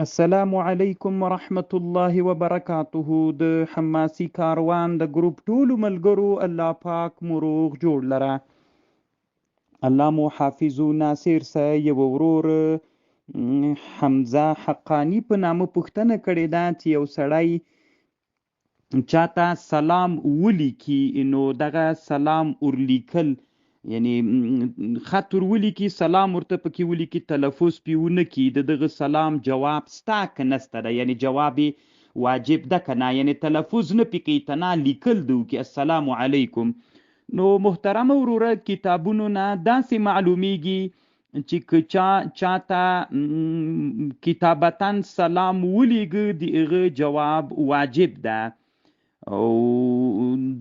السلام علیکم ورحمت الله وبرکاته. د حماسی کاروان د ګروپ ټولو ملګرو، الله پاک مو روغ جوړ لره، الله مو حافظ و ناصر سه. یو ورور حمزه حقانی په نامه پوښتنه کړې ده چې یو سړی چاته سلام ولیکي، نو دغه سلام ورلیکل، یعنی خط ور ولیکي، سلام ورته پکې ولیکي، تلفظ پې ونه کړي، د دغه سلام جواب ستا که نسته ده؟ یعنی جواب یې واجب ده که نه؟ یعنی تلفظ نه پې کوي، تنا لیکل د وکړي السلام علیکم. نو محترمه وروره، کتابونو نه داسې معلومیږي چې که چا چاته کتابتا سلام ولیږه، د هغه جواب واجب ده، او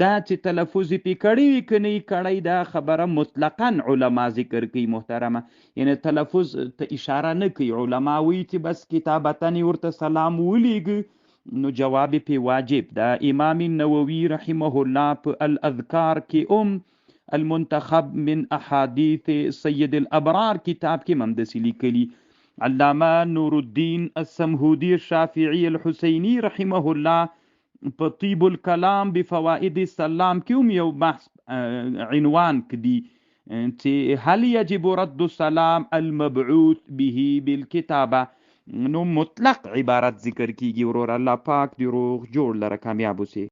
دا چې تلفظ یې پې کړی وي که نه یې کړی، دا خبره مطلقا علما ذکر کوي محترمه، یعنی تلفظ ته اشاره نه کوي. علما وایي چې بس کتابتا یې ورته سلام ولیږه نو جواب یې پې واجب ده. امام نووي رحمه الله په الاذکار کې المنتخب من احادیث سید الابرار کتاب کې هم داسې لیکلي. علامه نور الدین السمهودي الشافعي الحسیني رحمه الله په طیب الکلام بفوائد السلام کې هم یو بحث عنوان کدي چې هل یجب رد السلام المبعوث به بالکتابه. نو مطلق عبارت ذکر کیږي. ورور، الله پاک دې روغ جوړ لره، کامیاب اوسې.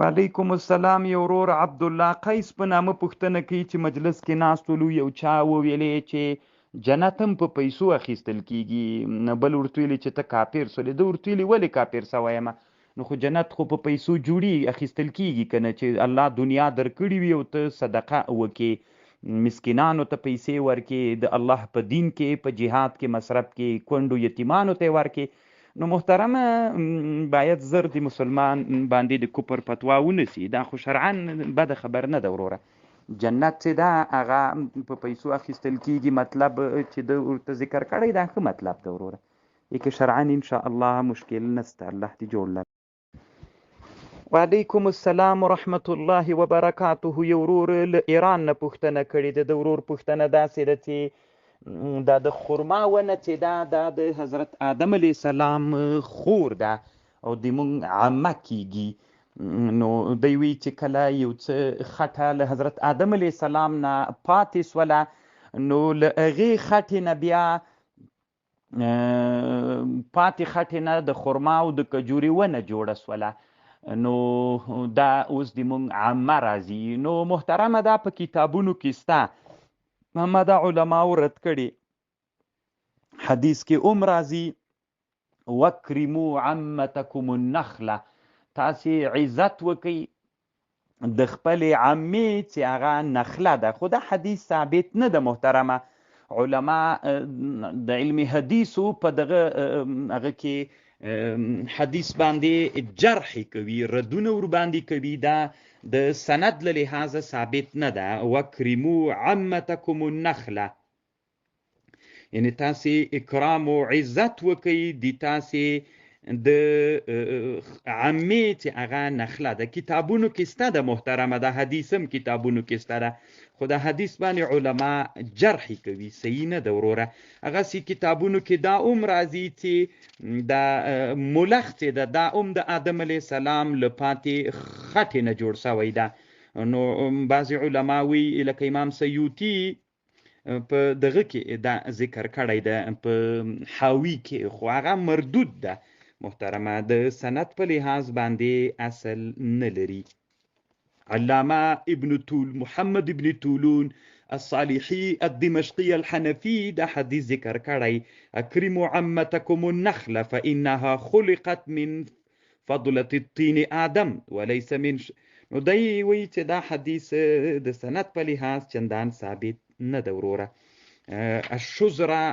وعلیکم السلام. یو ورور عبدالله قیس په نامه پوښتنه کوي چې مجلس کې ناست ولو، یو چا وویلې چې جنت هم په پیسو اخیستل کیږي، بل ورته ویلي چې ته کافر سولې. ده ورته ویلي ولې کافر سوی یم؟ نو خو جنت خو په پیسو جوړي اخیستل کیږي که نه؟ چې الله دنیا درکړي وي او ته صدقه وکې، مسکینانو ته پیسې ورکې، د الله په دین کې په جهاد کې مصرف کې، کونډو یتیمانو ته ورکې. نو محترمه، باید زر د مسلمان باندې د کفر فتوا ونسی، دا خو شرعا بده خبر نه ده وروره. جنت چې ده هغه په پیسو اخیستل کیږي، مطلب چې ده ورته ذکر کړی دا ښه مطلب ده وروره، یکه شرعا ان شاء الله مشکل نسته. الله دې جوړ لره. وعلیکم السلام ورحمت الله وبرکاته. یو ورور له ایران نه پوښتنه کړې ده. د ورور پوښتنه داسې ده چې دا د خرما ونه چې ده، دا د حضرت آدم علیه السلام خور ده او د مونږ عمه کیږي. نو دی وی چې کله یو څه خټه له حضرت آدم علیه السلام نه پاتې سوله، نو له هغې خټې نه بیا پاتې خټې نه د خرما او د کجورې ونه جوړه سوله، نو دا اوس د مونږ عامه راځي. نو محترمه، دا په کتابونو کې سته، اما دا علماو رد کړي. حدیث کې هم راځي وکرمو عمتکم النخله، تاسې عزت وکئ د خپلې عمې چې هغه نخله ده. خو دا حدیث ثابت نه ده محترمه. علما د علم حدیثو په دغه هغه کې حدیث باندې جرح کوي، ردونه ورباندې کوي، دا د سند له لحاظه ثابت نه ده. وکرمو عمتکم النخله، یعنی تاسې اکرام او عزت وکئ د تاسې د عمې چې هغه نخله ده. کتابونو کې سته ده محترمه، دا حدیث هم کتابونو کې سته ده، خو د حدیث باندې علما جرح کوي، صحیح نه ده وروره. هغسې کتابونو کې دا هم راځي چې دا ملخ چې ده، دا هم د آدم علیه السلام له پاتې خټې نه جوړ سوی ده. نو بعضې علما وایي لکه امام سیوطي په دغه کې دا ذکر کړی ده په حاوي کې، خو هغه مردود ده محترمه، د سند په لحاظ باندې اصل نه لري. علامه ابن طول محمد ابن طولون الصالحي الدمشقي الحنفي دا حدیث ذکر کړی، اکرموا عمتکم النخله فإنها خلقت من فضلة الطين آدم وليس من نو دی وایي چې دا حدیث د سند په لحاظ چندان ثابت نه ده وروره. الشزره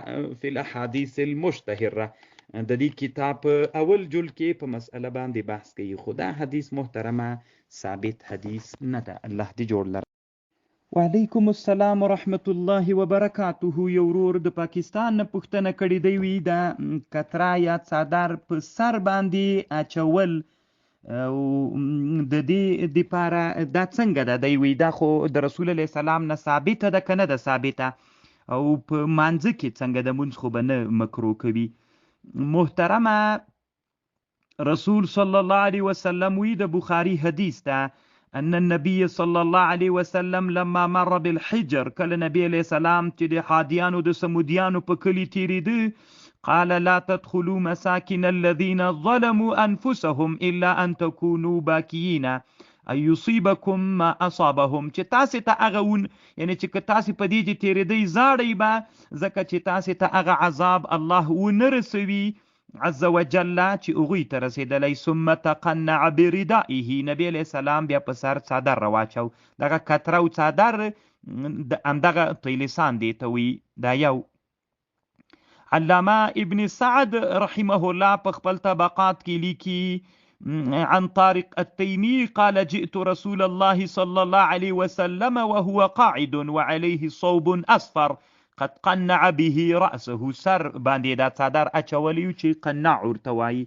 فی الاحادیث المشتهره د دې کتاب په اول جل کې په مسئله باندې بحث کوي، خو دا حدیث محترمه ثابت حدیث نه ده. الله دې جوړ لره. وعلیکم السلام ورحمت الله وبرکاته. یو ورور د پاکستان نه پوښتنه کړې دی، وی دا کترا یا څادر په سر باندې اچول او د دې دپاره دا څنګه ده؟ دی وی دا خو د رسول علیه السلام نه ثابته ده که نه ده ثابته؟ او په مانځه کې څنګه د مونځ خو به نه مکروه کوي محترمه. رسول صلی الله علیه وسلم وی، د بخاری حدیث ده، ان النبي صلی الله علیه وسلم لما مر بالحجر، کله نبی علیه السلام چې د حادیانو د سمودیانو په کلی تیریده، قال لا تدخلوا مساکن الذين ظلموا انفسهم الا ان تكونوا باکیین ان یصیبکم ما اصابهم، چې تاسو ته هغه ون، یعنی چې که تاسو په دې چې تیریدئ زاړئ به، ځکه چې تاسو ته هغه عذاب الله ونه رسوي عز وجل چې هغوی ته رسېدلی. ثم تقنع بردائه، نبی علیه السلام بیا په سر څادر رواچو، دغه کتره او څادر د همدغه طیلسان دی ته وي. دا یو علامه ابن سعد رحمه الله په خپل طبقات کې لیکي، عن طارق التيمي قال جئت رسول الله صلى الله عليه وسلم وهو قاعد وعليه صوب أصفر قد قنع به رأسه، سر باندې دا څادر اچولی چې قناع ورته وایي.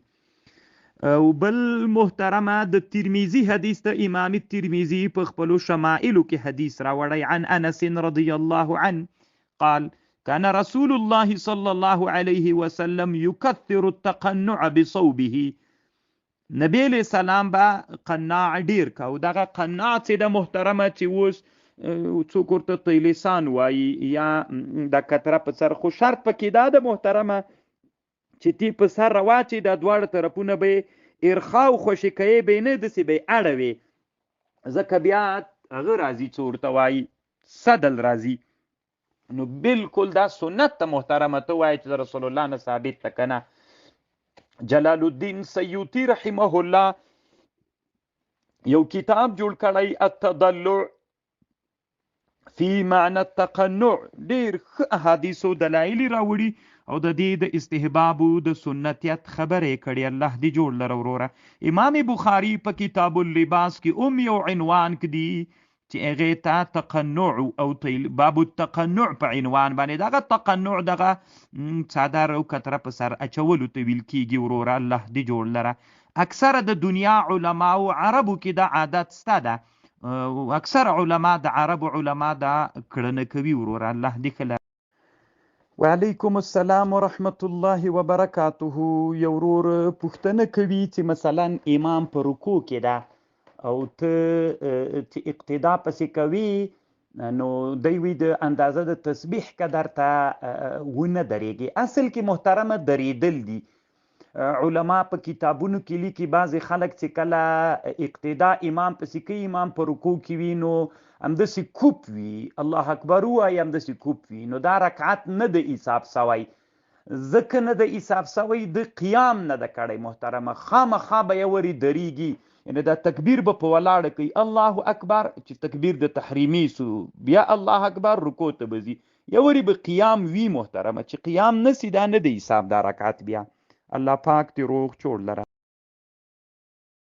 او بل محترمه د ترمذی حدیث ته، امام ترمذی په خپلو شمائلو کې حدیث راوړی، عن انس رضی الله عنه قال كان رسول الله صلى الله عليه وسلم يكثر التقنع بصوبه، نبی علیه السلام به قناع ډیر کاو. دغه قناع چې د محترمه چې اوس څوک ورته طیلسان وایي یا د کتره په سر، خو شرط پکې دا ده محترمه چې تی په سر رواچې دا دواړه طرفونه به ارخا او خوشې کوې به نه، داسې به یې اړوې، ځکه بیا هغه راځي څه ورته وایي سدل راځي. نو بالکل دا سنت ته محترمه ته وایي چې د رسول الله نه ثابت ده که نه. جلال الدین سیوطي رحمه الله یو کتاب جوړ کړی، التضلع فی معنی التقنع، ډیر ښه احادیث او دلایل راوړي او د دې د استحباب او د سنتیت خبرې کړي. الله دې جوړ لره وروره. امام بخاری په کتاب اللباس کې هم یو عنوان کدي چې هغې ته تقنع او باب التقنع په عنوان باندې، دغه تقنع دغه څادر او کتره په سر اچولو ته ویل کیږي وروره. الله دې جوړ لره. اکثره د دنیا علماو عربو کې دا عادت سته ده، اکثره علما د عربو علما دا کړنه کوي وروره. الله دې ښه لره. وعلیکم السلام ورحمت الله وبرکاته. یو ورور پوښتنه کوي چې مثلا امام په رکوع کې ده او ته چې اقتدا پسې کوي، نو دی وی د اندازه د تسبیح که درته ونه درېږي. اصل کې محترمه درېدل دي. علما په کتابونو کې لیکي بعضې خلک چې کله اقتدا امام پسې کوي، امام په رکوع کې وي، نو همداسې کوپ وي، الله اکبر ووایي همداسې کوپ وي، نو دا رکعت نه د حساب سوی، ځکه نه د حساب سوی د قیام نه ده کړی محترمه. خامخا به یو ورې درېږي، یعنی دا تکبیر به په ولاړه کوي، الله اکبر چې تکبیر د تحریمي سو، بیا الله اکبر رکوع ته به ځي، یو ورې به قیام وي محترمه. چې قیام نسی دا نه د حساب دا رکعت بیا. الله پاک دې روغ جوړ لره.